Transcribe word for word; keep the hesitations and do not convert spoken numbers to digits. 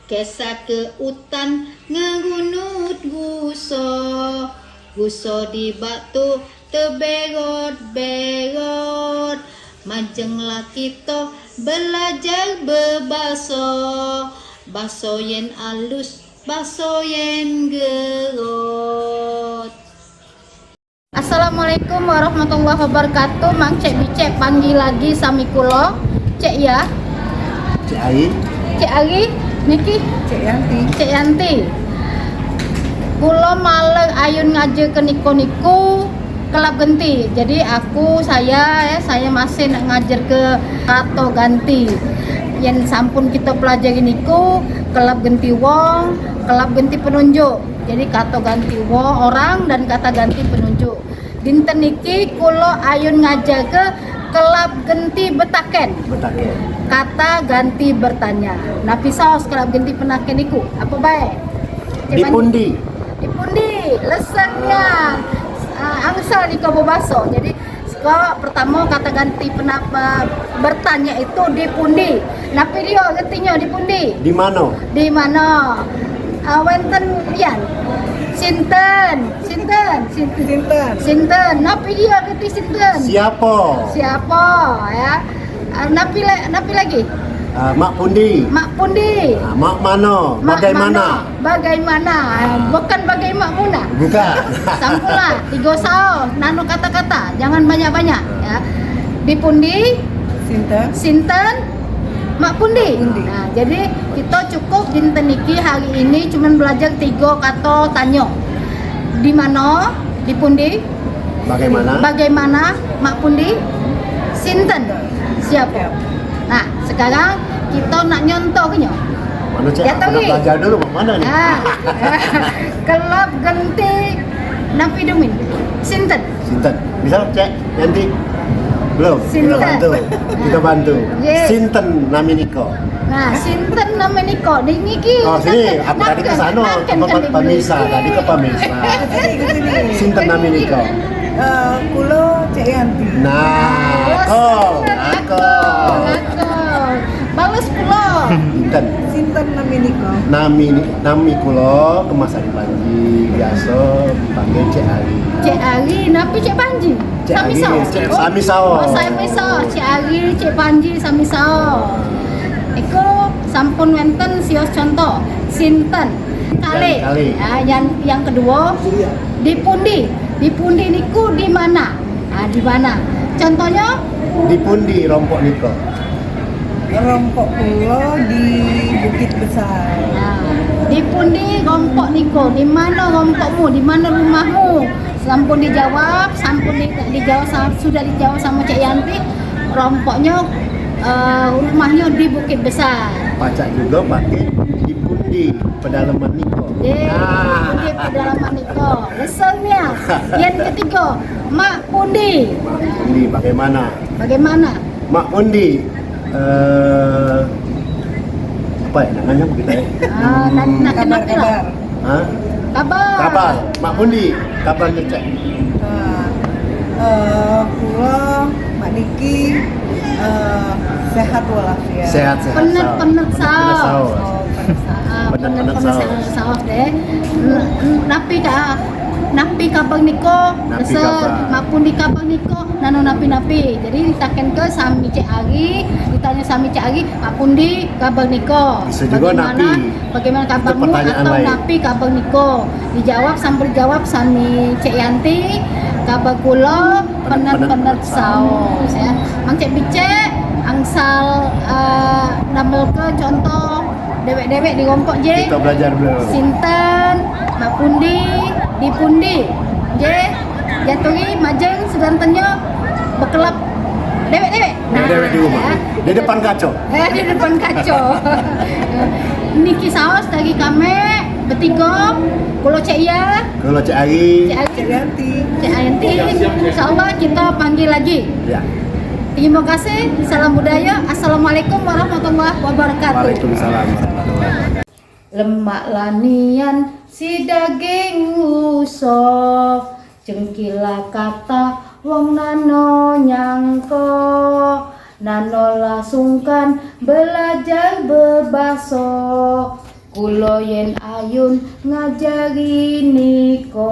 Kesah ke utan ngerunut guso, guso di batu teberot-berot. Majenglah kito belajar bebaso, baso yen alus, baso yen gerot. Assalamualaikum warahmatullahi wabarakatuh. Mang Cek Bicek panggil lagi sami kulo. Cek ya. Cek Ari. Cek Ari. Niki. Cek Yanti. Cek Yanti. Kulo maler ayun ngajar ke niko-niko kelab genti. Jadi aku, saya ya, saya masih nak ngajar ke kato ganti. Yen sampun kito pelajari niko, kelab genti wong, kelab genti penunjuk. Jadi kato ganti wo-, orang dan kata ganti penunjuk. Dinten niki kulo ayun ngajar ke kelab genti betaken. Betaken. Kata ganti bertanya. Napi saos kelab genti penaken niku? Apo bae? Di pundi? Di pundi? Lesengnya. Ah, angsal niko bebaso. Jadi, seko pertamo kata ganti penapa bertanya itu di pundi. Napi dio retinyo di pundi? Di mano? Di mano? Ah, wenten pian. Sinten? Sinten? Sinten? Sinten? Sinten? Napi dio reti sinten? Siapo? Siapo, ya. Ah, napi la-, napi lagi? Ah, mak pundi? Mak pundi? Ah, mak mano? Mak bagaimana? Mano? Bagaimana? Ah. Bukan bagaimana. Bukan. Sampun lah, tigo saos, nano kata-kata, jangan banyak-banyak, ya. Di pundi? Sinten? Sinten? Mak pundi? Mak pundi. Nah, jadi kito cukup dinten niki hari ini cuman belajar tigo kato tanyo. Di mano? Di pundi? Bagaimana? Bagaimana? Mak pundi? Sinten? Siapo? Nah, sekarang kito nak nyontoh ke nyo. Mano, Cek? Ya, aku nak belajar dulu, mak mano ni? Ah. Kelab genti napi dumin? Sinten? Sinten? Misal, Cek Yanti. Belum. Sinten? Kita bantu. Kita bantu. Ye. Sinten nami niko? Nah, sinten nami niko? Di niki. Oh, sini. Naken, aku tadi ke naken, sano, naken, tempat naken pemirsa. Tadi ke pemirsa. Ke sini, ke sini. Sinten nami niko? Eh, kulo Cek Yanti. Nah, oh, ko, sinten? Ko. Ko. Bales pulo. Sinten? Sinten nami niko? Nami ni, nami kulo Kemas Ari Panji, biaso dipanggil Cek Ari. Cek Ari, napi Cek Panji? Cek Sami Ari, saos. Cek Sami saos. Oh, sami saos. Cek Ari, Cek Panji, sami saos. Iku sampun wenten sios contoh. Sinten? Kali. Kali. Ya, yang, yang kedua, di pundi? Di pundi niku di mana? Ah, di mana? Contohnya? Di pundi rompok niko? Rompok kulo di Bukit Besar. Nah, di pundi rompok niko? Di mano rompokmu? Di mano rumahmu? Sampun dijawab, sampun di-, dijawab sa-, sudah dijawab samo Cek Yanti. Rompoknyo, eh, rumahnyo di Bukit Besar. Pacak jugo pake di pundi pedalaman niko. Ye, nah. Di pundi pedalaman niko. Leseng nian. Yang ketiga, mak pundi? Mak pundi, bagaimana? Bagaimana? Mak pundi, eh, apa ya namanya kita ya? Ah, nak, nak kabar, kenapa lah? Kabar. Hah? Kabar. Kabar. Mak pundi, kabar ngecek. Ah, eh, kulo, Mak Niki, eh, sehat walafiat. Sehat, sehat. Penet, saos. Penet, penet saos. Saos. Oh, penet saos. Ah, penet, penet, penet saos. Saos deh. N-, n-, napi ka-, napi kabar niko? Napi kabar. Mak pundi kabar niko? Nano napi-napi. Jadi ditaken ke sami Cek Ari, ditanyo sami Cek Ari, mak pundi kabar niko? Bisa juga napi. Bagaimana kabarmu atau napi kabar niko? Dijawab, sampun dijawab sami Cek Yanti, kabar kulo penet-penet saos, ya. Mang Cek Bicek angsal, eh, nampilke contoh dewek-dewek di rompok je. Kita belajar dulu. Sinten, mak pundi, di pundi. Je, jaturi, majeng, sedantenyo bekelap dewek-dewek. Dewek-dewek di rumah. Ya. Di depan kaco. Eh, di depan kaco. Niki saos dari kami betigo, kulo Cek Ia, kulo Cek Ari, Cek Ari, Cek Yanti. Cek Yanti. Insyaallah kita panggil lagi. Ya. Terima kasih. Salam budaya. Assalamualaikum warahmatullahi wabarakatuh. Waalaikumsalam warahmatullahi wabarakatuh. Lemak lanian si daging ruso, cengkilah kata wong nano nyangko, nano lah sungkan belajar bebaso. Kulo yen ayun ngajari niko.